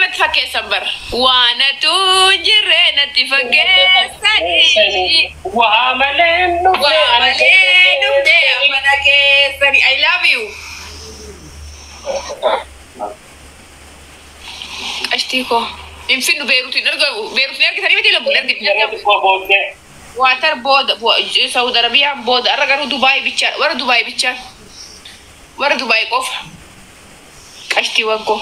Natti fakkeessan bar. Waanatu jirre natti fakkeessanii. Waa malee dhufne Waa ana malee dhufne mana keessanii. I love you. Qashtii koo. Hin finnu Beeruutiin argamu. Beeruutiin argitanii miti lubbuun argitanii. Booddee. Waatar booda Saudi Arabiyaan booda arra garuu Dubaay bichaa warra Dubaay bichaa warra Dubaay qofa. Qashtiiwwan koo.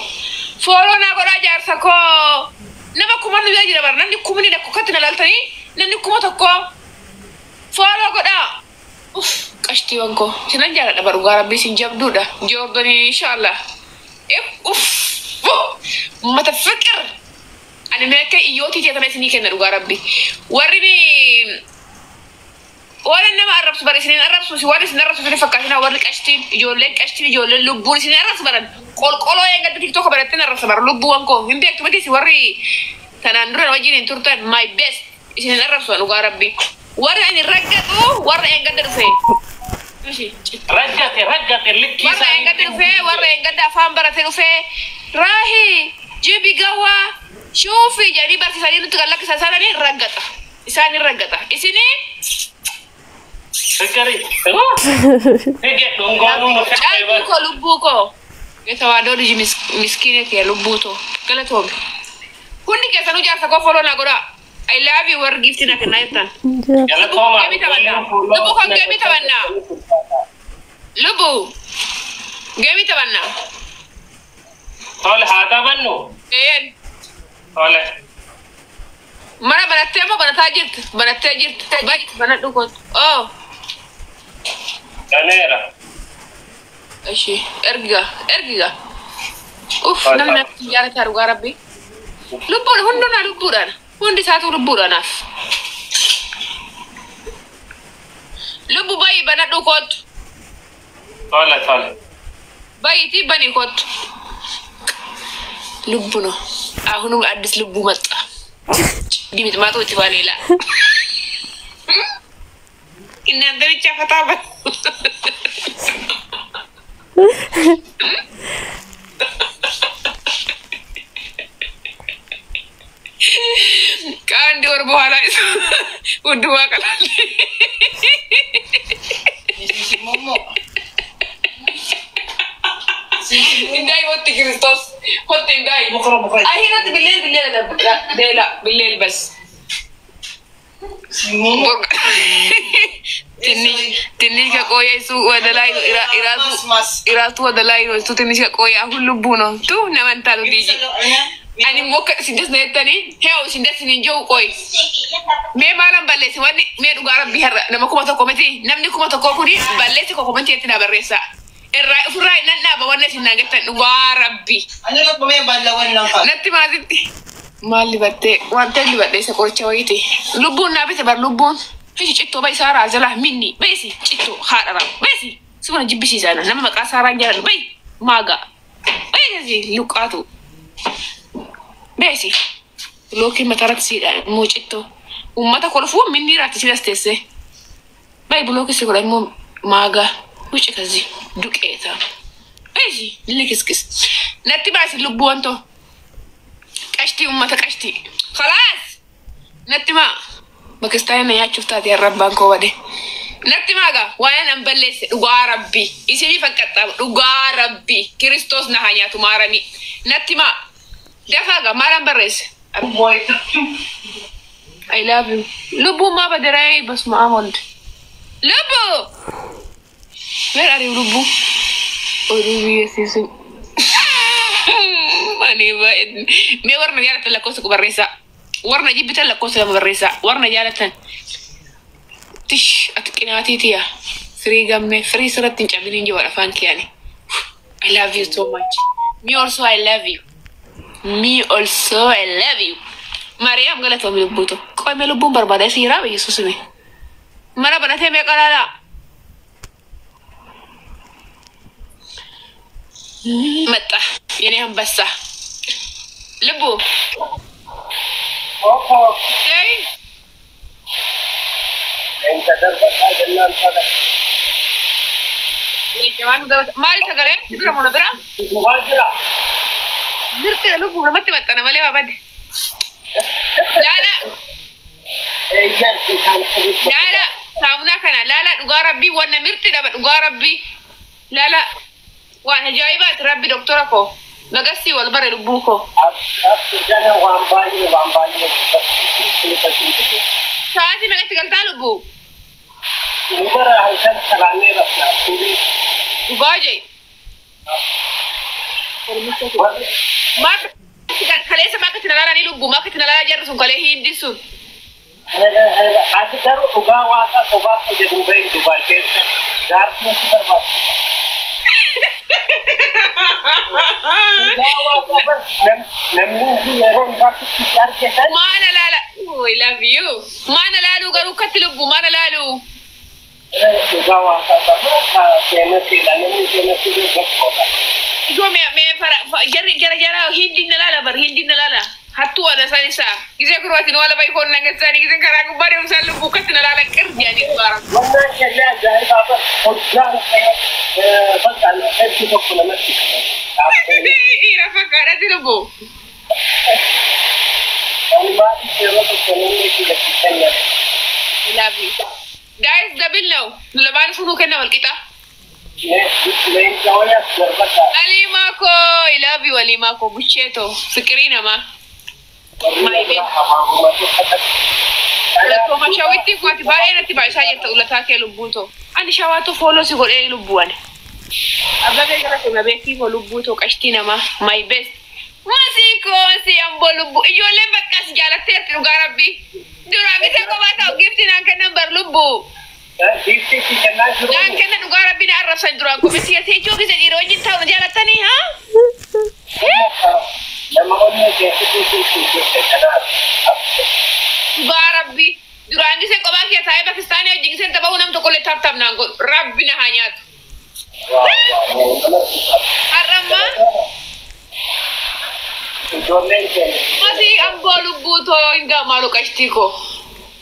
Follow naa godhaa jaarsa koo. Nama kuma nu jira bara namni kumni lakkoo na laaltanii namni 1000 follow godhaa. Uff qashtiiwwan koo. Sinan jaaladha bara dhugaa rabbii isin jabduudha. Joordanii inshallah. Uff ummata fiqir. Ani mee akka iyyootii teetana isinii kenna dhugaa rabbi. Warri ni waan nama arrabsu bara isiniin arrabsu waan isin arrabsu isin fakkaatina warri qashtiin ijoolleen qashtiin ijoolleen lubbuun isin arrabsu baran qolqoloo eeggadda tiktoka barattiin arrabsa bara lubbuuwwan koo hin beektu miti isin warri tanaan dura wajjin hin turtan my best isin arrabsu dhugaa rabbi. Warri ani raggatu warra eeggadda dhufe. Raggate raggate likkii Warra eeggadda dhufe warra eeggadda afaan barate dhufe raahi jibi gawaa shuufi jedhanii barsiisanii nutti kan lakkisan isaanii raggata. Isaan raggata. Isinii Fikiri. Fige dhungoonuu nu Caaltuu koo lubbuu koo. የተዋህዶ ልጅ ምስኪን lubbuu too galatoomi. Hundi keessanuu jaarsa koo follow naa godhaa. I love you warri giiftii na kennaa jirtan. Galatooma. Geemii taphannaa. Lubbuu kan geemii taphannaa. Lubbuu geemii taphannaa. Tole haa taphannu. Eeyyan. Tole. Mana banattee moo banataa jirti? Banattee jirti. Banadhu kootu. Oh. Ganeera. እሺ ergiga ergiga. Uff namni natti jaalataa dhugaa rabbi. Lubbuun hundinaa lubbuudhaan hundi isaatu lubbuudhaanaaf. Lubbu bayi banadhu kootu. Tole tole. Bayitii bani kootu. ልቡ ነው። አሁንም አዲስ ልቡ መጣ። ድምጥማጡ ጥፋ ሌላ እናንተ ብቻ ፈታ በሉ። ከአንድ ወር በኋላ ውድ ቀላል እንዳይ ወጥ ክርስቶስ ወጥ እንዳይ አይነት بالليل بالليل لا بالليل بس ትንሽ ከቆየ እሱ ወደ ላይ እራሱ ወደ ላይ ነው። እሱ ትንሽ ከቆየ አሁን ልቡ ነው ቱ ነመንታሉ ዲጂ ani immoo akka isin des jettanii hee isin des hin jiru qoy mee maalan balleessi wanni mee dhugaa rabbii har'a nama 1000 miti namni 1000 kuni balleessi koo komentii itti na barreessa irraa ofirraa nan dhaaba wanni isin naan jettan dhugaa rabbii. Natti maasitti maal dibattee wanta dibadhe isa qoricha wayiiti lubbuun naa bite bar lubbuun fishi cittoo ba'i saaraa jalaa minni beesi cittoo haadha beesi sumana jibbisiisaa nama maqaa saaraan jaaladhu ba'i maagaa ba'i luqqaatu. Beesi lookiin mataratti siidha immoo cittoo uummata kolfuu minni irratti sidas teesse ba'i bulookii si godha immoo maagaa wuci kazi duqeeta beesi likiskis natti baasi lubbuu wantoo qashtii uummata qashtii khalaas natti maa bakistaanii na nyaachuuf taate arrabbaan koo bade natti maagaa waan an balleesse dhugaa rabbii isinii faqqaxxaama dhugaa rabbii kiristoos na haa nyaatu maaranii natti maa Dafaga maalan barreesse. I love you. Lubbu maa baderay basma am ወልድ Lubbu Where are you Lubbu? Oduu biyya siisu. Ani mee warra jaalatan lakkoofsa barreessaa. Warra jibbitan lakkoofsa lama barreessaa. Warra jaalatan. Tish ati qinaatii tiya. Firii gammee firii sirratti hin cabin hin jiru afaan kiyaani. I love you so much. Me also I love you. Me also I love you. Mariam galatoomi lubbuutu. Qoome lubbuun barbaada isii raaba Yesuus mee. Mana banatee meeqa laalaa? መጣ የኔ አንበሳ ልቡ maal sagalee bira mona bira Mirti lubbuu namatti maxxana malee waa bade. Laala laala saamunaa kana laala dhugaa rabbii wanna mirti dhaba dhugaa rabbii laala waan ajaa'ibaati rabbi doktora koo nagasii wal bare lubbuu koo. Sa'aatii meeqatti galtaa lubbuu? Dhugaa jee. Kaleessa maakatti na laalanii lubbuu maakatti na laalaa jarri sun kalee hindi sun. Ati garuu dhugaa waaqa sobaa akka jedhu bahin Dubaay keessa jaartiin si barbaachisa. Dhugaa waaqa bar namni hundi yeroo isaatti si argatan. Maana laala. Oh, I love you. Maana laaluu garuu katti lubbuu maana laaluu. Dhugaa waaqa garuu seenatti namni seenatti gaggoodha. Ijoo mee fara jarri jara jara hindi na laala bar hindi na laala. Hattuu wala san isaa. Gisee kurwaatiin wala bayi koon nangasaanii gisee karaa gubbaa deemsaan lubbuu katti na laala qir jedhanii dhugaa rabbi. Wannaan kennee ajaa'ibaa bar hojjaan bakka hedduu tokko namatti Dhiira fakkaadhaati lubbuu. Ani maaliif yeroo tokko namni itti kennan. I love you. Guys, double now. Lamaan funuu kenna wal qixa. Leenca wayyaas darbata. Aliimaa koo, I love you Aliimaa koo bucheeto fiqirii namaa. Ulatooma shawwitti kuwaati baay'ee natti baay'isaa jirta ulataa kee lubbuu too. Ani shawaatu fooloo si godhee lubbuu ani. Abbabee gara kee mabeetii koo lubbuu too qashtii namaa my best. Masii koo si amboo lubbuu ijoolleen bakka si jaalatteerti dhugaa rabbii. Duraan gisee kophaa ta'u gifti naan kennan bar lubbuu. Giiftii si kennaa jiru. Naan kennan dhugaa rabbii na arrabsan duraan kophee si ijoo gisee dhiira wajjin ta'u na jaalattanii haa? Nama onnee keessatti si keessa kanaaf. Dhugaa rabbii. Duraan gisee kophaa kee taa'ee Pakistaanii wajjin giseen taphahuu nam tokkollee taap taap naan godhu rabbi na haa nyaatu. Har'ammaa Ijoolleen keenya. Masii amboo lubbuu too hin gaamaalu qashtii koo.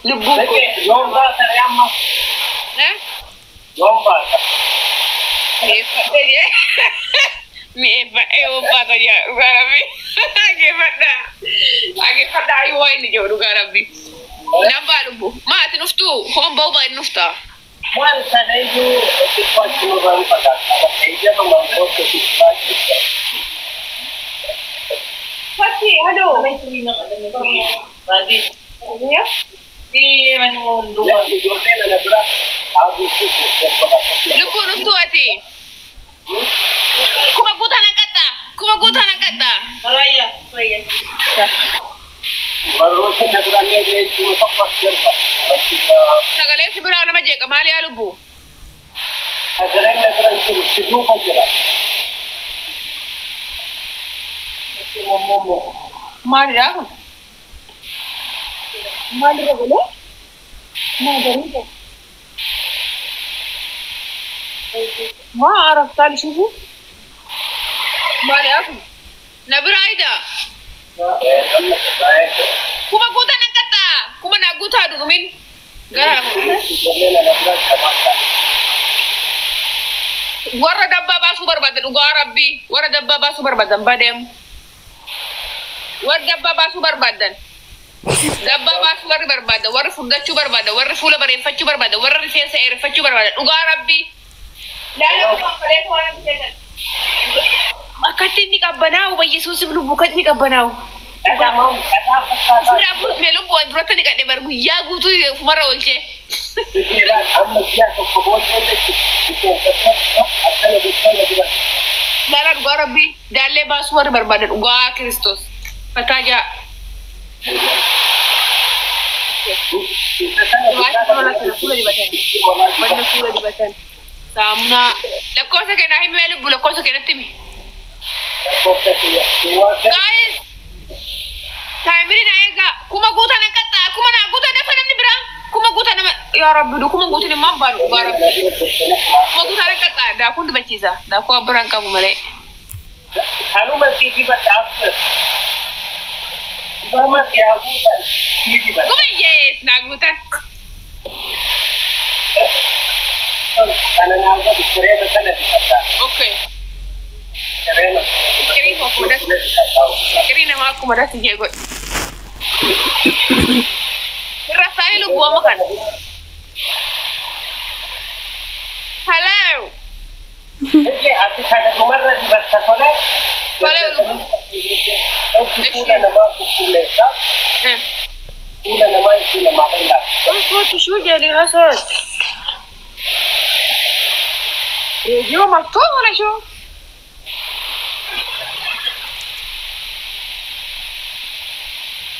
Lubbuu koo. Yoom baasa amma? Eh? Yoom baasa? Mi'eeffadhe jee. Mi'eeffadhe yoom baasa jee dhugaa rabbi. Dhageeffadha. Dhageeffadha ayyuu waa inni jiru dhugaa rabbi. Nan baa lubbuu. Maa ati dhuftuu? Hoon ba'uu baa inni dhuftaa? Maal sana iyyuu xiqqoo achuma irraa fagaata. Eeyyama mangootti xiqqaa jirta. Fatti, haloo. Ijoolleen ana bira haguugsuu Lubbuu dhuftuu ati? Kuma guutaa nan qaxxaa. Kuma guutaa nan qaxxaa. Barroota na biraallee jechuun tokko as darba. Sagalee si biraa nama jeeqa maali yaa lubbuu? Sagaleen na bira jiru si duuba jira. Maalidhaa kun? Maalirra godhee? Maa gariidha? Maa araftaa lishuufu? Maalidhaa kun? Na biraa idaa? Kuma guutaa nan qaxxaa. Kuma naa guutaa dhugumin. Gara warra dabbaa baasuu barbaadan dhugaa rabbii warra dabbaa baasuu barbaadan badeemu. Warra dabbaa baasuu barbaadan. Dabbaa baasuu warri barbaadan warri furdachuu barbaadan warri fuula bareeffachuu barbaadan warri rifeensa dheereffachuu barbaadan dhugaa rabbii. Akkatti inni qabbanaa'u bayyisuus lubbuu kan inni qabbanaa'u. Suuraa fuutmee lubbuu waan duratti ni qadhe bar guyyaa guutuu ofumarra oolchee. Lala dhugaa rabbii daallee baasuu warri barbaadan dhugaa Kiristoos. Fataa jaa. Wanna fuula dibatan. Saamunaa. Lakkoofsa kennaa himi lubbuu lakkoofsa kennatti himi. Guys, taayimiri na eegaa. Kuma guutaa nan qaxxaa. Kuma naa guutaa dafa namni biraa. Kuma guutaa nama yaa rabbi kuma guutiin immoo baadu dhugaa rabbi. Kuma guutaa nan qaxxaa. Daakuun dibachiisa. Daakuu abbiraan qabu malee. Kanuma si dibata afur. Kuma si haa guutan si dibata. Kuma yes naa guutan. Kana naa godhu sireema sana dibata. Okay. Fikirii akkuma das fikirii namaa akkuma das jee godhe. Irra isaanii lubbuu amma kana. Hello. Ati kana dhumarra dibatta tole. Fuula namaa qulqulleessa. Fuula namaa itti namaa danda'a. صوت شو جالي غسل راديو مفتوح ولا شو؟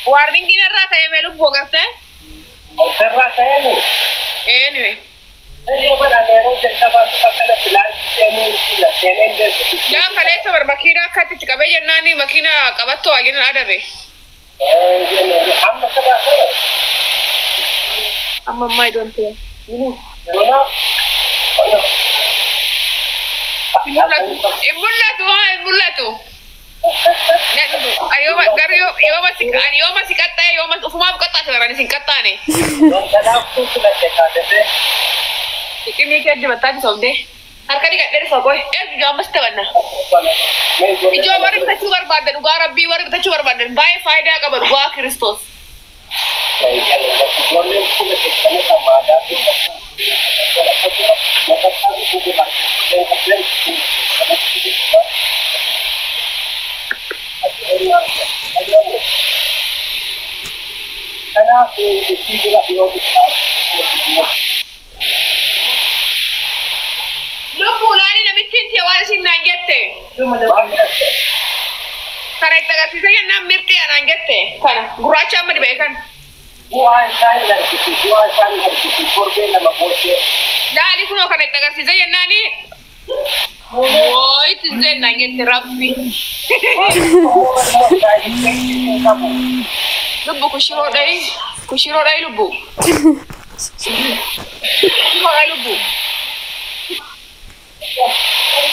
Warning irraa ta'e mee lubbuu agartee? Ofirraa ta'ee Anyway. Inni godhan yeroo jalqabaatu akkana filaansii seenuu hin seeneen beeku. Yaa kaleessa bar makiinaa akkatti itti qabee jennaan makiinaa qabattoo waa jennaan adabe. Amma sabaa sana. Amma ammaa idoon ta'e. Hin mul'atu haa hin mul'atu. Ani yooma si qaxxaa'e yooma ufumaaf qaxxaate baraan isin qaxxaane. Dhiqimii kee dibattaa jisoomdee. Harka dhiqadhee dhufa qoy. Eegu ammas taphanna. Ijoo warri bitachuu barbaaddan dhugaa rabbii warri bitachuu barbaaddan baay'ee faayidaa qaba dhugaa Kiristoos. Kanaaf isii bira yoo Lubbuu laani namichi inti waan isin naan jette. Kana itti agarsiisa jennaan mirxii anaan jette. Kana gurraacha amma dibee kana. Bu'aa isaa hin argitu, bu'aa isaa hin argitu, torbee lama booddee. Laali kunoo kana itti agarsiisa jennaani. Wooyitti zennaan jette rabbi. Lubbu kushiroo dhayi. Kushiroo dhayi lubbu. Kushiroo dhayi lubbu.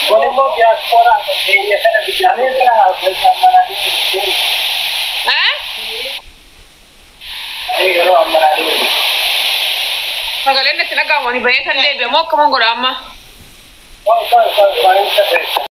Kun immoo diyaaspooraa biyya kana biyyaalee Eh? Yeroo ammaa Sagaleen natti dhaga'amu ani bahee kan deebi'e moo akkaman godha amma? Waan waan waan waan